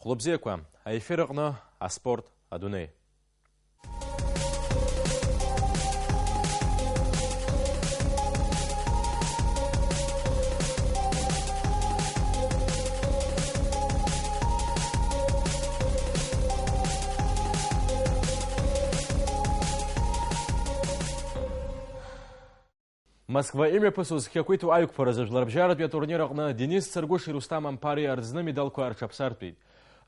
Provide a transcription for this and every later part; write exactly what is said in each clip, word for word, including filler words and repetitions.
Хәлыбзиақәа, аефир аҟны аспорт адунеи. Москва имҩаԥысуаз зқьы ақәиҭу аиқәԥаразы жәларбжьаратәи атурнир аҟны Денис Царгәыши Русҭам Амԥари рзны амедалқәа рҽаԥсартәит.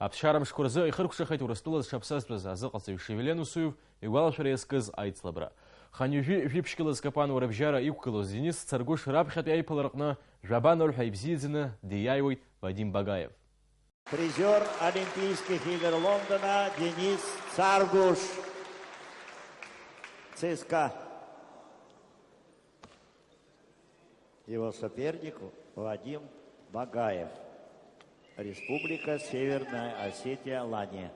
Аԥсшьара мшқәа рзы ихыркәшахеит Урыстәыла зҽаԥсазтәыз азыҟаҵаҩ Шевелен Усуев игәалашәара иазкыз аицлабра. Хынҩажәи жәиԥшьгьы лызкапан уарабжьара иқәгылоз Денис Царгәыш раԥхьатәи аиԥылараҟны жәаба ноль ҳәа ибзиаӡаны диааиуеит Вадим Багаев. Призёр Олимпийских игр Лондона Денис Царгуш, ЦСКА. Его соперник Вадим Багаев, Республика Северная Осетия, Алания.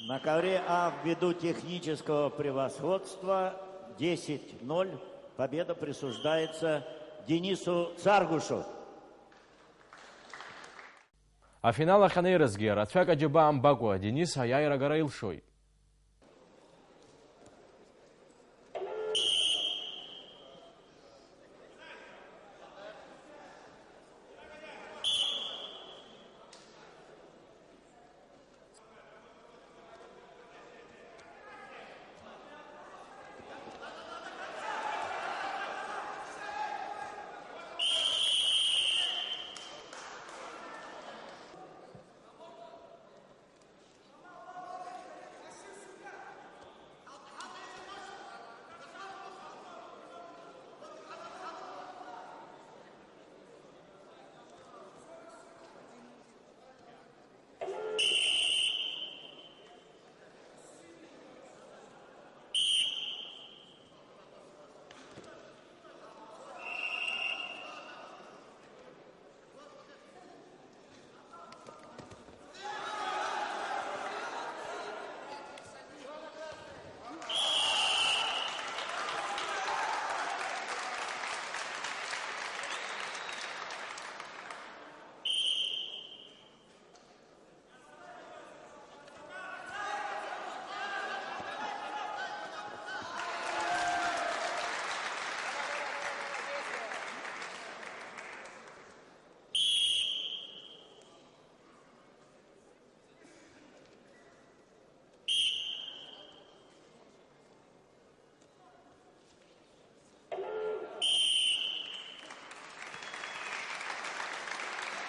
На ковре А ввиду технического превосходства десять ноль победа присуждается Денису Царгушу. Афинал ахь анеиразгьы, рацәак аџьабаа амбакәа, Денис аиааира агара илшоит.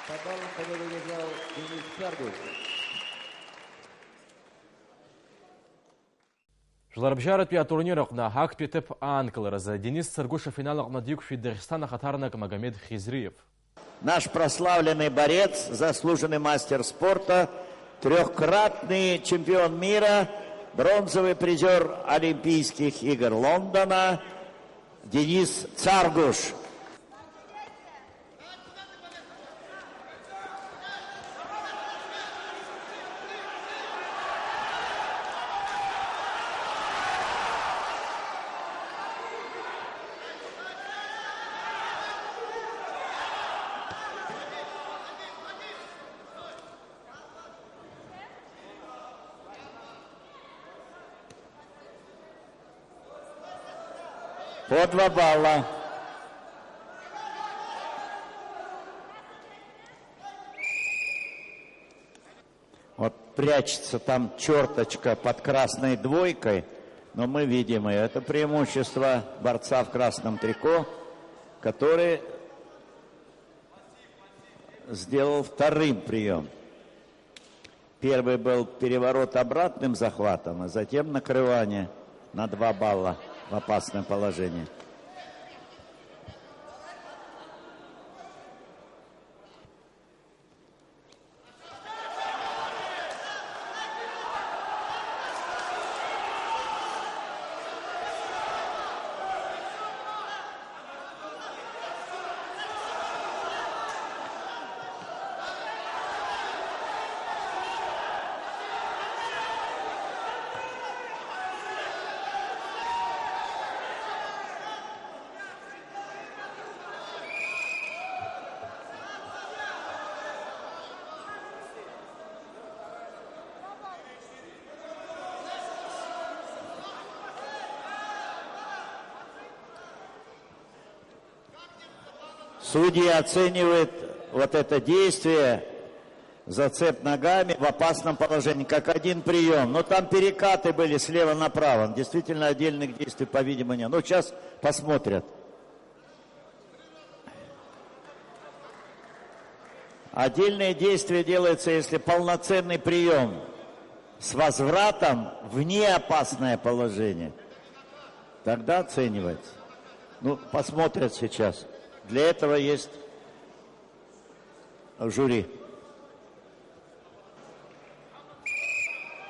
По баллам победу одержал Денис Царгуш. Жәларбжьаратәи атурнир аҟны актәи аҭыԥ аанкыларазы Денис Царгәыш афинал аҟны диқәшәеит Дагестан ахаҭарнак Магомед Хизриев. Наш прославленный борец, заслуженный мастер спорта, трёхкратный чемпион мира, бронзовый призёр Олимпийских игр Лондона Денис Царгуш. По два балла. Вот прячется там чёрточка под красной двойкой, но мы видим её. Это преимущество борца в красном трико, который сделал вторым приём. Первый был переворот обратным захватом, а затем накрывание на два балла в опасное положение. Судьи оценивают вот это действие, зацеп ногами в опасном положении, как один приём. Но там перекаты были слева направо. Действительно, отдельных действий, по-видимому, нет. Ну, сейчас посмотрят. Отдельные действия делаются, если полноценный приём с возвратом в неопасное положение. Тогда оценивается. Ну, посмотрят сейчас. Для этого есть жюри.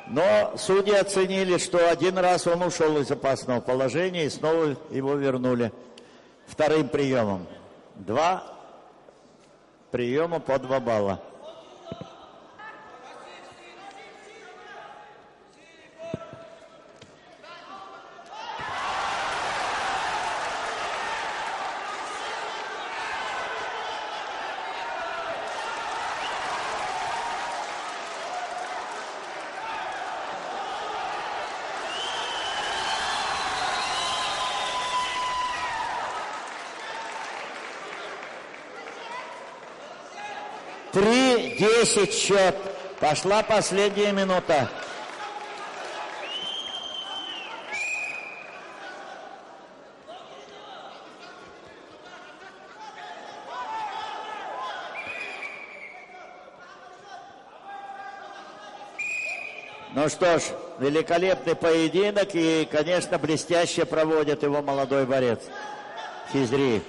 Но судьи оценили, что один раз он ушёл из опасного положения, и снова его вернули вторым приёмом. Два приёма по два балла. Три десять счёт. Пошла последняя минута. Ну что ж, великолепный поединок и, конечно, блестяще проводит его молодой борец Хизри.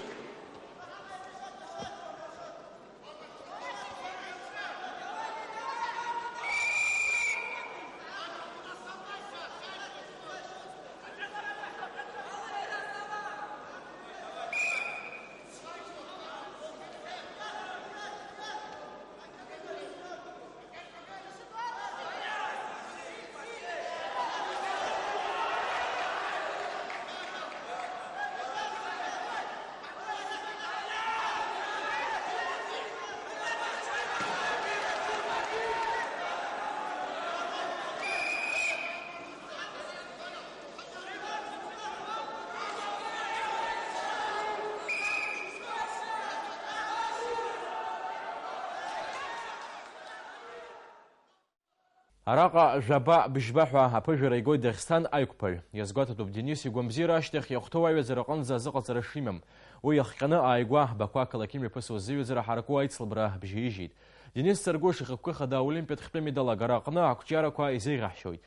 Араҟа жәаба-бжьба ҳәа аԥыжәара игоит Дагестан аиқәԥаҩ. Иазгәаҭатәуп Денис игәамбзиара ашьҭахь иахәҭоу аиҩызара аҟынӡа азыҟаҵара шимам. Уи иахҟьаны ааигәа Баку ақалақь имҩаԥысуаз зыҩаӡара ҳараку аицлабра бжьаижьеит. Денис Царгәыш ихықәкы хада аолимпиатә хьтәы медал агара аҟны ақәҿиарақәа изеиӷьаҳшьоит.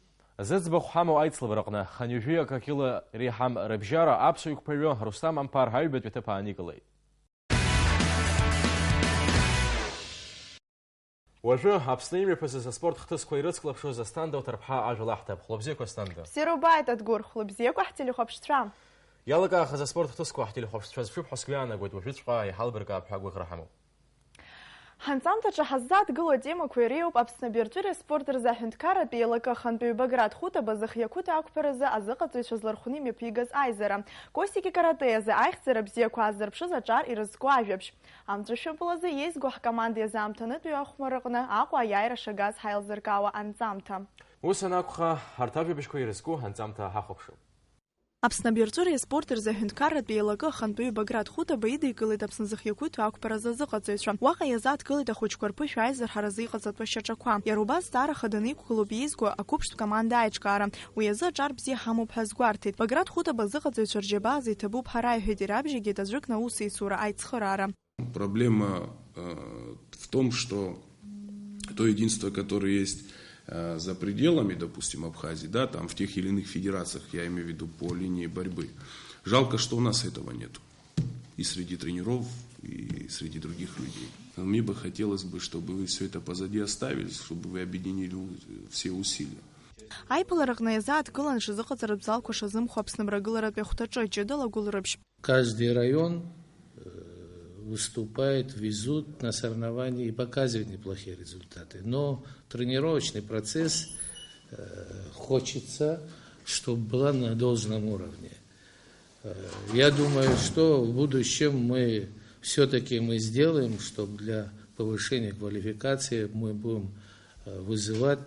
Зыӡбахә ҳамоу аицлабраҟны, хынҩажәи акы кьыла реиҳам рыбжьара аԥсуа иқәԥаҩы Рустам Амԥар аҩбатәи аҭыԥ ааникылеит. Уажәы Аԥсны имҩаԥысыз аспорт хҭысқәа ирыцклаԥшуаз Асҭанда Уҭарԥҳа ажәа лаҳҭап. Хәлыбзиақәа, Асҭанда. Бзиара убааит, Адгәыр, хәлыбзиақәа ҳтелехәаԥшцәа. Иалакаахаз аспорт хҭысқәа ҳтелехәаԥшцәа зшәыԥҳәа сгәы иаанагоит, уажәыҵәҟьа иҳалбыркаап ҳәа агәыӷра ҳамоуп. Ҳанҵамҭаҿы ҳаззааҭгыло атемақәа иреиуоуп Аԥсны абиржәтәыреи аспорт рзы аҳәынҭқарратә еилакы ахантәаҩы Баграт Хәытаба зхы иақәиҭу ақәԥаразы азыҟаҵаҩцәа злархәны имҩаԥигаз аизара. Косики каратэ азы аихьӡара бзиақәа аазырԥшыз аҿар ирызку ажәабжь. Амҵәышәы былазы иеизго ҳкоманда иазаамҭанытәи ахәмарраҟны Аҟәа аиааира шагаз ҳаилзыркаауа анҵамҭа. Ус анакәха, ҳарҭ ажәабжьқәа ирызку анҵамҭа ҳахәаԥшып. Аԥсны абиржәтәыреи аспорти рзы аҳәынҭқарратә еилакы ахантәаҩы Баграт Хәытаба идикылеит Аԥсны зхы иақәиҭу ақәԥаразы азыҟаҵаҩцәа. Уаҟа иазааҭгылеит ахәыҷқәа рԥышәа аизырҳара зыҟаҵатәу ашьаҿақәа. Иара убас зҵаарахада аныиқәгылоуп иеизго ақәыԥштә команда аиҿкаара. Уи азы аҿар бзиа ҳамоуп ҳәа азгәарҭеит. Баграт Хәытаба азыҟаҵаҩцәа рџьабаа азы иҭабуп ҳәа раҳәеит, ирабжьагеит аӡәыкны аусеицура аицхыраара. Проблема, э, в том, что то единство, которое есть, э, за пределами, допустим, Абхазии, да, там в тех или иных федерациях, я имею в виду по линии борьбы, жалко, что у нас этого нету. И среди тренеров, и среди других людей. Но мне бы хотелось бы, чтобы вы всё это позади оставили, чтобы вы объединили у-, все усилия. Аиԥылараҟны иазааҭгылан шазыҟаҵаратә залқәа шазымхо Аԥсны мрагыларатәи ахәҭаҿы, ҷыдала Гәылрыԥшь. Каждый район, э, выступает, везут на соревнования и показывает неплохие результаты. Но тренировочный процесс, э, хочется, чтобы была на должном уровне. Э, я думаю, что в будущем мы всё-таки мы сделаем, чтобы для повышения квалификации мы будем, э, вызывать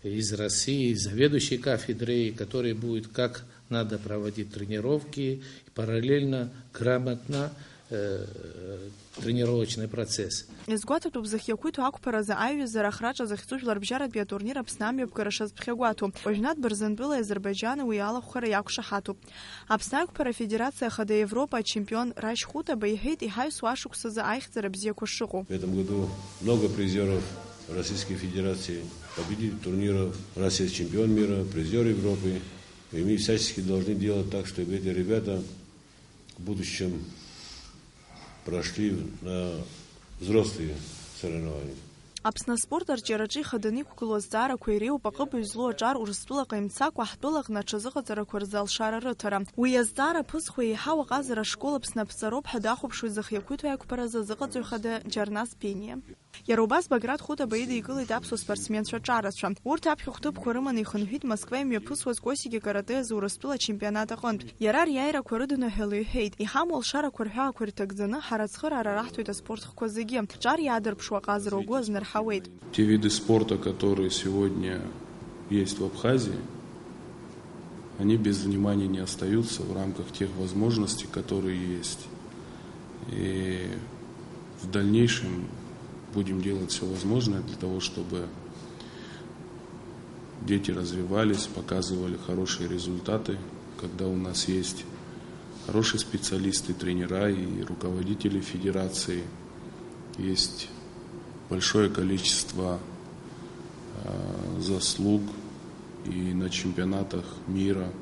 из России заведующий кафедрой, который будет как надо проводить тренировки и параллельно, грамотно, э, тренировочный процесс. Иазгәаҭатәуп зхы иақәиҭу ақәԥаразы аиҩызара ахраҿа захьӡу жәларбжьаратәи атурнир Аԥсны амҩаԥгара шазԥхьагәаҭоу. Уажәнатә бырзентәыла Азербаиџьани уи алахәхара иақәшаҳаҭуп. Аԥсны ақәԥара афедерациа хада Европа ачемпион Рашь Хәытаба иҳәеит, иҳаҩсуа ашықәсазы аихьӡара бзиақәа шыҟоу. В этом году много призёров Российской Федерации, победитель турниров, Россия чемпион мира, призёр Европы. И мы всячески должны делать так, чтобы эти ребята в будущем прошли на взрослые соревнования. Аԥсны аспорт арҿиараҿы ихаданы иқәгылоу азҵаарақәа иреиуоуп аҟыбаҩ злоу аҿар Урыстәылаҟа имцакәа, ҳтәылаҟны аҽазыҟаҵарақәа рзы алшара рыҭара. Уи азҵаара ԥызхуа еиҳау аҟазара ашкол Аԥсны аԥҵароуп ҳәа дахәаԥшуеит зхы иақәиҭу аиқәԥаразы азыҟаҵаҩ хада Џьарнас Бениа. Иара убас Баграт Хәытаба идикылеит аԥсуа спортсменцәа ҿарацәа. Урҭ аԥхьахә ҭыԥқәа рыманы ихынҳәит Москва имҩаԥысуаз Косики каратэ азы Урыстәыла ачемпионат аҟынтә. Иара ариааирақәа рыдынаҳәала иҳәеит, иҳамоу алшарақәа рҳәаақәа ирҭагӡаны, ҳара ацхыраара раҳҭоит аспорт хкқәа зегьы. Ҿар иаадырԥшуа аҟазара угәы азнарҳауеит. Те виды спорта, которые сегодня есть в Абхазии, они без внимания не остаются в рамках тех возможностей, которые есть. И в дальнейшем будем делать всё возможное для того, чтобы дети развивались, показывали хорошие результаты, когда у нас есть хорошие специалисты, тренера и руководители федерации. Есть большое количество, э, заслуг и на чемпионатах мира.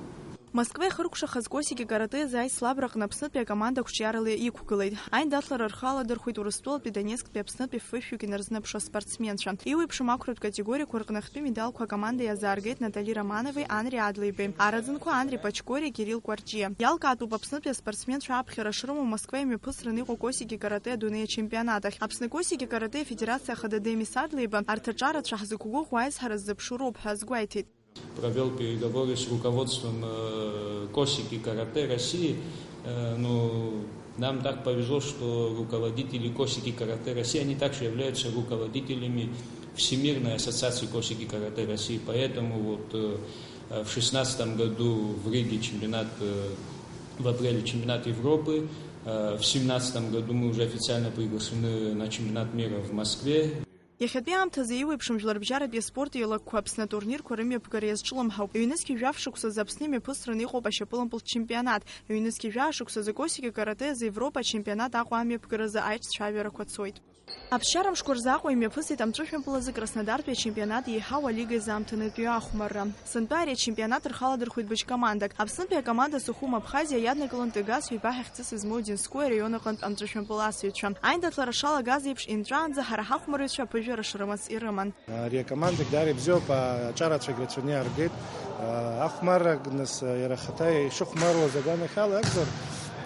Москва ихыркәшахаз Косики каратэ азы аицлабраҟны Аԥснытәи акоманда қәҿиарала иқәгылеит. Аиндаҭлара рхы аладырхәит Урыстәылатәи Донецктәи Аԥснытәи фышәҩык инарзнапшуа спортсменцәа. Иуеиԥшым ақәратә категориақәа рҟны ахьтәы медалқәа акоманда иазааргеит Натали Романови Анри Адлеибеи, араӡынқәа Анри Пачкори, Кирилл Кәарҷиа. Иалкаатәуп Аԥснытәи аспортсменцәа аԥхьара шрымоу Москва имҩаԥысраны иҟоу Косики каратэ адунеи ачемпионат ахь. Аԥсны Косики каратэ афедерациа ахада Демис Адлеиба арҭ аҿарацәа ҳзықәгәыӷуа аизҳара ззыԥшу роуп ҳәа азгәеиҭеит. Провёл переговоры с руководством, э, Косики каратэ России. Э, ну, нам так повезло, что руководители Косики каратэ России, они также являются руководителями Всемирной ассоциации Косики каратэ России. Поэтому вот, э, в шестнадцатом году в Риге чемпионат, э, в апреле чемпионат Европы. Э, в семнадцатом году мы уже официально приглашены на чемпионат мира в Москве. Иахьатәи аамҭазы еиуеиԥшым жәларбжьаратәи аспорт еилакқәа Аԥсны атурнирқәа рымҩаԥгара иазҿлымҳауп. Ҩнызқьи жәаф шықәсазы Аԥсны имҩаԥысраны иҟоуп ашьапылампылтә чемпионат. Ҩнызқьи жәаа шықәсазы Косике каратэ азы Европа ачемпионат Аҟәа амҩаԥгаразы аиҿцәажәарақәа цоит. Аԥсшьара мшқәа рзы Аҟәа имҩаԥысит амҵәышәымпыл азы Краснодартәи ачемпионати еиҳау алигеи зы аамҭанытәи ахәмарра. Сынтәа ари ачемпионат рхаладырхәит быжь командак. Аԥснытәи акоманда Сухум Абхазиа иаднакылон Тыгас ҩба ҳәа хьӡыс змоу Одинское араион аҟынтә амҵәышәымпыл асыҩцәа. Аиндаҭлара шалагаз еиԥш, инҵәаанӡа ҳара ҳахәмарҩцәа аԥыжәара шрымац ирыман. Ари акомандагь даара ибзиоуп, аҿарацәагь рацәаны иааргеит. Ахәмарра, нас, иара ахаҭа ишыхәмаруаз агәанахьала акәзар,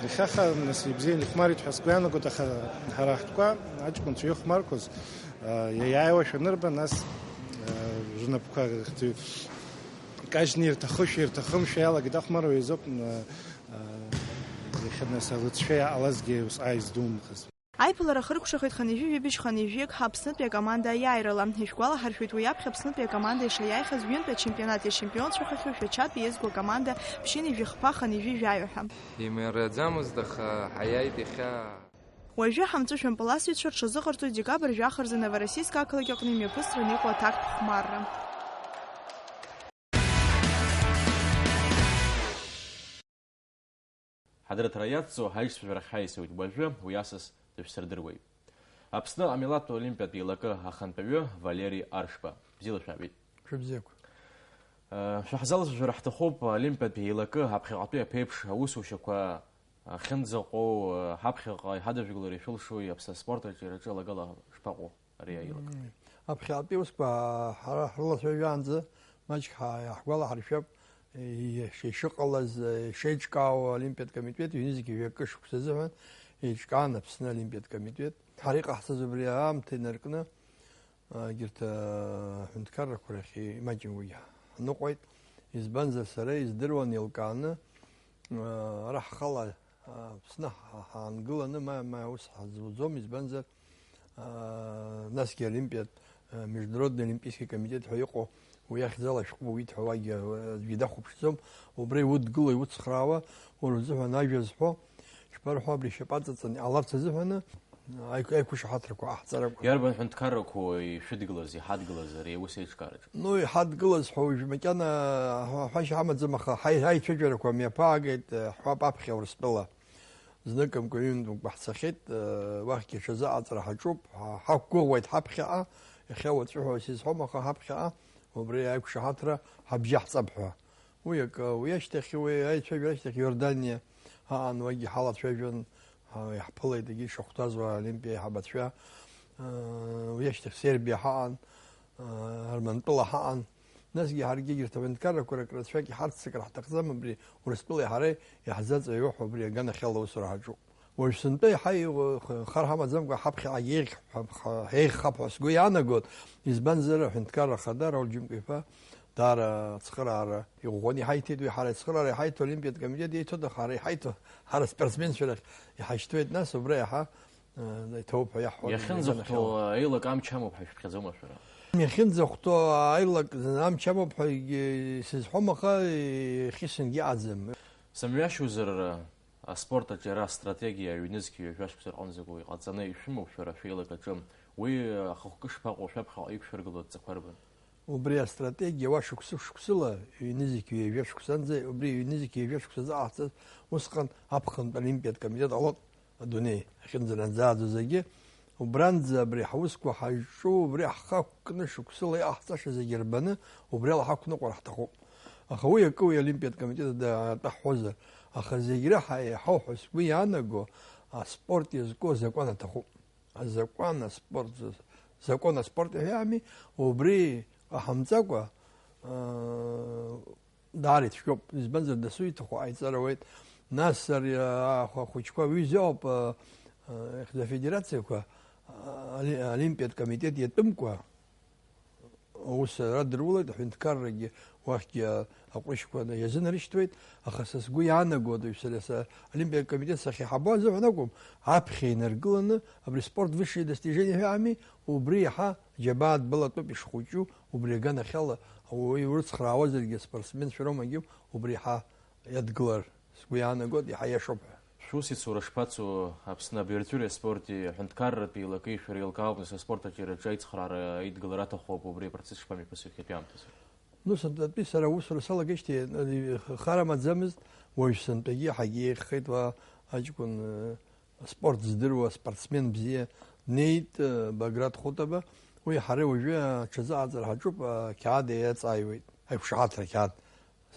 иахьаха, нас, ибзианы ихәмарит ҳәа сгәы иаанагоит, аха ҳара ҳтәқәа, аҷкәынцәа ихәмарқәаз, иааиуашәа анырба, нас, рнапқәа кажьны ирҭахышәа, ирҭахымшәа иалагеит, ахәмарра еизоуп, иахьа, нас, алыҵшәа иаҟалазгьы усҟак издумхыз. Аиԥылара хыркәшахеит хынҩажәи жәибжь хынҩажәи ак Аԥснытәи акоманда аиааирала. Ишәгәалаҳаршәоит, уи аԥхьа Аԥснытәи акоманда ишаиааихьаз ҩынтә ачемпионат иачемпионцәахахьоу Шәачатәи иазго акоманда ԥшьынҩажәи хԥа хынҩажәи жәаҩа ҳәа. Имариаӡамызт, аха ҳаиааит иахьа. Уажәы ҳамҵәышәымпыласыҩцәа рҽазыҟарҵоит декабрь жәаха рзы Новороссийск ақалақь аҟны имҩаԥысраны иҟоу аҭактә хәмарра. Ҳадырраҭара иацҵо ҳаишьцәажәарахь ҳаиасуеит уажәы, уи асас дышәсырдыруеит. Аԥсны амилаҭтә олимпиатә еилакы ахантәаҩы Валери Аршба. Бзиала шәаабеит. Шәыбзиақәа. Э, шәаҳзалацәажәара ҳҭахуп олимпиатә еилакы аԥхьаҟатәи аԥеиԥш аусушьақәа ахьынӡаҟоу, э, ҳаԥхьаҟа иҳадыжәгалар ишәылшои, аԥсны аспорт аҿиараҿы алагала шԥаҟоу? Ари аилак. Мм. Аԥхьатәи усқәа ҳара ҳрылацәажәаанӡа маҷк ҳа-, иаҳгәалаҳаршәап, е, ишыҟалаз, е, ишеиҿкаау Олимпиатә комитет, ҩнызқьи жәакы шықәса азыҳәан еиҿкаан Аԥсны Олимпиатә комитет. Ҳара иҟаҳҵаз убри аамҭа инаркны, а, егьырҭ, а, аҳәынҭқаррақәа рахь имаҷымкәагьы ҳныҟәеит. Избанзар, сара издыруан еилкааны, а, ара ҳхала Аԥсны ҳа-, ҳаангыланы ма, ма ус ҳазуӡом, избанзар, аа, насгьы Олимпиатә, аа, Международный Олимпийский комитет ҳәа иҟоу, уи ахьӡала ашәҟәы уит ҳәа уагьы, аа, аӡәгьы дахәаԥшӡом, убра иудгыло, иуцхраауа, уара узыҳәан ажәа зҳәо, ишԥарҳәо, абри шьапаҵаҵаны иҟаларц азыҳәаны, аиқә-, аиқәшаҳаҭрақәа ҟаҳҵарақәа. Иарбан ҳәынҭқаррақәоу ишәыдгылаз, иҳадгылаз ари аус еиҿкаараҿы? Ну, иҳадгылаз ҳәа уажә макьана ҳәа-, ҳәашьа ҳамаӡам, аха ҳаи-, ҳаицәажәарақәа мҩаԥаагеит, ҳҳәап, аԥхьа Урыстәыла. Зныкымкәа, ҩынтәымкәа ҳцахьеит, уахьгьы аҽазыҟаҵара ҳаҿуп, ҳа-, ҳақәгәыӷуеит ҳаԥхьаҟа, иахьа уаҵәы ҳәа сизҳәом, аха ҳаԥхьаҟа убри аиқәшаҳаҭра ҳабжьаҳҵап ҳәа. Уи акы, уи ашьҭахь, уи аицәажәара ашьҭахь Иорданиа ҳаан, уагьы ҳалацәажәон, ҳа-, иаҳԥылеит, егьи ишахәҭаз уа Олимпиа аиҳабацәа. Уи ашьҭахь Сербиа ҳаан, Армантәыла ҳаан. Насгьы ҳаргьы егьырҭ аҳәынҭқаррақәа рак рацәак иҳарццакыр ҳҭахӡам, абри Урыстәылеи ҳареи иаҳзаҵаҩу ҳәа убри аганахьала аусура ҳаҿуп. Уажә сынтәа еиҳа иу-, х-, хар ҳамаӡамкәа ҳаԥхьаҟагьы еиӷьхап ҳәа, х-, ҳеиӷьхап ҳәа сгәы иаанагоит, избанзар, аҳәынҭқарра Ахада Рауль Џьынқәиԥа даара ацхыраара иӷәӷәаны иҳаиҭеит, уи ҳара ацхыраара иҳаиҭо Олимпиатә комитет иеиҭода, ҳара иҳаиҭо, ҳара спортсменцәа рахь иҳашьҭуеит, нас убра иаҳа, э, иҭоуп ҳәа иаҳҳәон. Иахьынӡахәҭоу аилак амч амоуп ҳәа шәыԥхьаӡома шәара? Иахьынӡахәҭоу аилак амч амоуп ҳәа егьи сызҳәом, аха ихьысынгьы аӡам. Сымҩашьозар, аспорт аҿиара астратегиа ҩнызқь ҩажәа шықәса рҟынӡагоу иҟаҵаны ишәымоуп шәара шәеилак аҿы. Уи ахықәкы шԥаҟоу, шәаԥхьаҟа иқәшәыргылоу адҵақәа рбан? Убри астратегиа уа шықәсы-шықәсыла, ҩнызқь ҩажәа шықәсанӡа, убри ҩнызқь ҩажәа шықәса заҟаҳҵаз, усҟан аԥхынтә Олимпиатә комитет ҟалон. Адунеи ахьынӡанаӡааӡо зегьы, убранӡа абри ҳаусқәа ҳазҿу, убри ҳхы ақәкны шықәсыла иҟаҳҵаша зегьы рбаны, убриала ҳақәныҟәар ҳҭахуп. Аха уи акы, уи Олимпиатә комитет атәы ҳҳәозар, аха зегь реиҳа еиҳау ҳәа сгәы иаанаго, аспорт иазку азакәан аҭахуп. Азакәан аспорт, закон аспорт иҳәами, убри ҟаҳамҵакәа, аа, Даара ицәгьоуп, избанзар, дасу иҭаху ҟаиҵар ауеит. Нас ари, а, ахә-, ахәыҷқәа уи зыҟоуп, а, а, ихьӡ афедерациақәа, а, али-, Олимпиатә комитет иатәымкәа аус радырулеит, аҳәынҭқаррагьы уахьгьы, а, аҟәрышьқәа иазынарышьҭуеит, аха са сгәы иаанагоит, уажә сара са Олимпиатә комитет сахьиҳабу азыҳәан акәым, аԥхьа инаргыланы абри спорт высшие достижения ҳәа ами, убри иаҳа џьабаа дбалатәуп ишхәыҷу, убри аганахьала, ауаҩы урыцхраауазаргьы, аспортсменцәа роумагьы убри иаҳа иадгылар сгәы иаанагоит, иаҳа иашоуп ҳәа. Шәусеицура шԥацу? Аԥсны абаҩрҵәыреи аспорти аҳәынҭқарратә еилакеи шәара еилкаауп, нас аспорт аҿиараҿы аицхраара аидгылара аҭахуп, убри апроцесс шԥамҩаԥысуеи иахьатәи аамҭазы? Ну, сынтәатәи сара аусура салагеижьҭеи, э, хара маӡамызт, уажә сынтәагьы ҳагьеиӷьхеит уа аҷкәын, э, аспорт здыруа, аспортсмен бзиа днеит, э, Баграт Хәытаба. Уи ҳара уажәы аҽазыҟаҵара ҳаҿуп, ақьаад еиҵааиуеит, аиқәшаҳаҭра қьаад.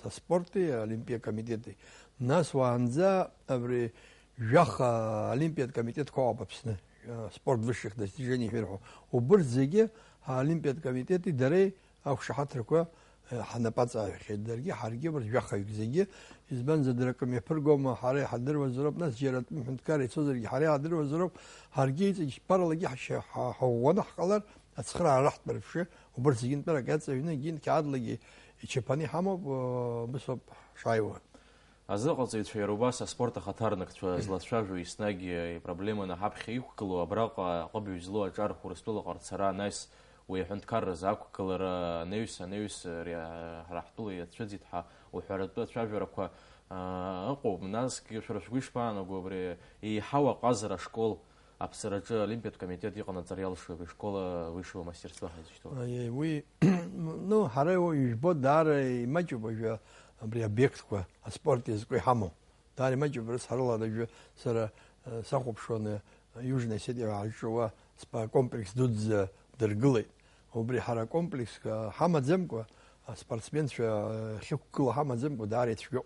Аспорти аолимпиа комитети. Нас уаанӡа абри жәаха олимпиатә комитетқәа ыҟоуп Аԥсны, спорт высших достижений ҳәа ирҳәо. Убырҭ зегьы аолимпиатә комитети дареи ақәшаҳаҭрақәа, э, ҳнапаҵаҩхьеит. Даргьы ҳаргьы убырҭ жәахаҩык зегьы, избанзар, дара акы мҩаԥыргома, ҳара иҳадыруазароуп, нас џьара атәым ҳәынҭқарра ицозаргьы ҳара иҳадыруазароуп, ҳаргьы иҵегь ԥаралагьы ҳшьа-, ҳа-, ҳаӷәӷәаны ҳҟалар, ацхыраара раҳҭар рыԥшы, убырҭ зегьы нтәарак иаҵаҩны, егьи қьаадлагьы ичаԥаны иҳамоуп, э, убыс ауп ҳшааиуа. Азыҟаҵаҩцәа иара убас аспорт ахаҭарнакцәа злацәажәо, еснагь ипроблеманы ҳаԥхьа иқәгылоу абраҟа аҟыбаҩ злоу аҿар Урыстәылаҟа рцара, анаҩс уи аҳәынҭқарразы ақәгылара, анаҩс, анаҩс ари, а, ҳара ҳтәыла иацәыӡит ҳәа уҳәаратәы ацәажәарақәа, а, ыҟоуп. Насгьы шәара шәгәы ишԥаанаго абри еиҳау аҟазара ашкол Аԥсраҿы Олимпиатә комитет иҟанаҵар иалшои абри ашкол высшего мастерства ҳәа изышьҭоу? Аиеи, уи, ну, ҳара ижәбо даара имаҷуп уажәы абри обиектқәа, аспорт иазку иҳамоу. Даара имаҷуп, рыцҳарала уажәы сара, э, сахәаԥшуан, э, Южная Осетия ҳәа ҳазҿу уа спа-, комплекс дуӡӡа дыргылеит. Убри ҳара акомплекск, а, ҳамаӡамкәа, аспортсменцәа, а, ахьықәгылоу ҳамаӡамкәа даара ицәгьоуп.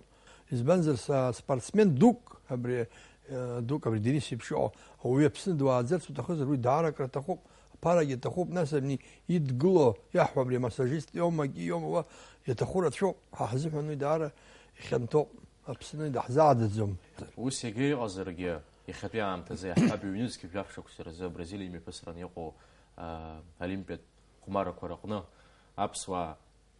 Избанзар, са спортсмен дук, абри, а, дук, абри Денис еиԥш иҟоу ауаҩы Аԥсны дуааӡарц уҭахызар, уи даара акраҭахуп. Аԥарагьы аҭахуп, нас абни идгыло, иаҳҳәо, абри амассажист иоума, акгьы иоума, уа иаҭаху рацәоуп. Ҳа ҳзыҳәан уи даара ихьанҭоуп. Аԥсны даҳзааӡаӡом. Ус иагьа иҟазаргьы, иахьатәи аамҭазы иаҳҳәап, ҩнызқь жәаф шықәса рзы Бразилиа имҩаԥысраны иҟоу, а, олимпиатә хәмарақәа рыҟны аԥсуаа,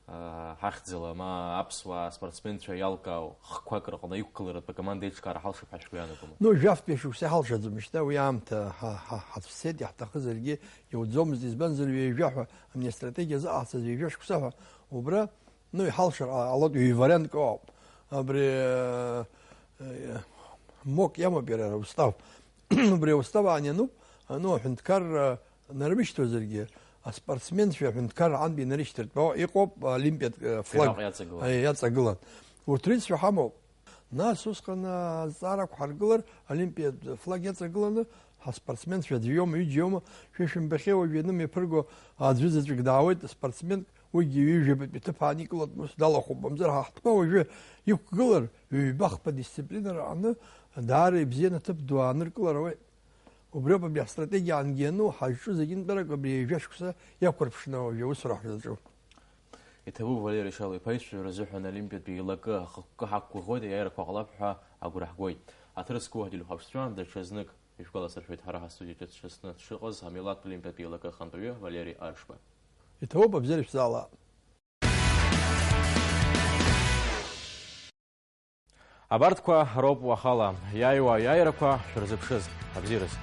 а, ҳахьӡала, ма аԥсуаа спортсменцәа иалкаау хқәак рыҟны иқәгыларатә акоманда еиҿкаара ҳалшап ҳәа шәгәы иаанагома? Ну, жәафтәи шықәса ҳалшаӡом, шьҭа уи аамҭа ҳа-, ҳа-, ҳацәцеит, иаҳҭахызаргьы иуӡомызт, избанзар, ҩажәа ҳәа, амни астратегиа зыҟаҳҵаз ҩажәа шықәса ҳәа, убра Ну, иҳалшар ҟа-, ҟалоит, ҩ-вариантк ыҟоуп. Абри, э, э, МОК иамоуп иара устав. Убри устав аан иануп, ну, аҳәынҭқарра нарышьҭуазаргьы, аспортсменцәа аҳәынҭқарра аҟынтә инарышьҭыртә, о, иҟоуп олимпиатә, э, флаг. Фирак иаҵагылан. Э, иаҵагылан. Урҭ рыҩцәа ҳамоуп. Нас усҟан, а, азҵаара ақәҳаргылар, олимпиатә флаг иаҵагыланы, ҳаспортсменцәа аӡәы иоума, ҩыџьа иоума, шәа шәымбахьеи уажәы ианымҩаԥырго аӡәы заҵәык даауеит, спортсменк, уигьы ҩажәабатәи ҭыԥ ааникылоит, ус далахәуп, мамзар ҳа ҳтәқәа уажәы иқәгылар, ҩба-хԥа дисциплина рҟны даара ибзианы аҭыԥ ду ааныркылар ауеит. Убриоуп абри ҳстратегиа аангьы иану, ҳазҿу зегьынтәарак абри ҩажәа шықәса иақәырԥшны уажәы аусура ҳзаҿу. Иҭабуп, Валери Шало-иԥа, ишәҳәо рзыҳәан Олимпиатәи еилакы ахықәкы ҳақәгәыӷуеит, аиааирақәа ҟалап ҳәа агәра ҳгоит. Аҭыр зқәу ҳтелехәаԥшцәа, даҽазнык ишәгәаласыршәоит, ҳара ҳастудиаҿы дшысны дшыҟаз амилаҭтә Олимпиатә еилакы ахантәаҩы Валери Аршба. Иҭабуп, абзиара шәзаала. Абарҭқәа роуп уахала иааиуа аиааирақәа шәырзыԥшыз. Абзиараз.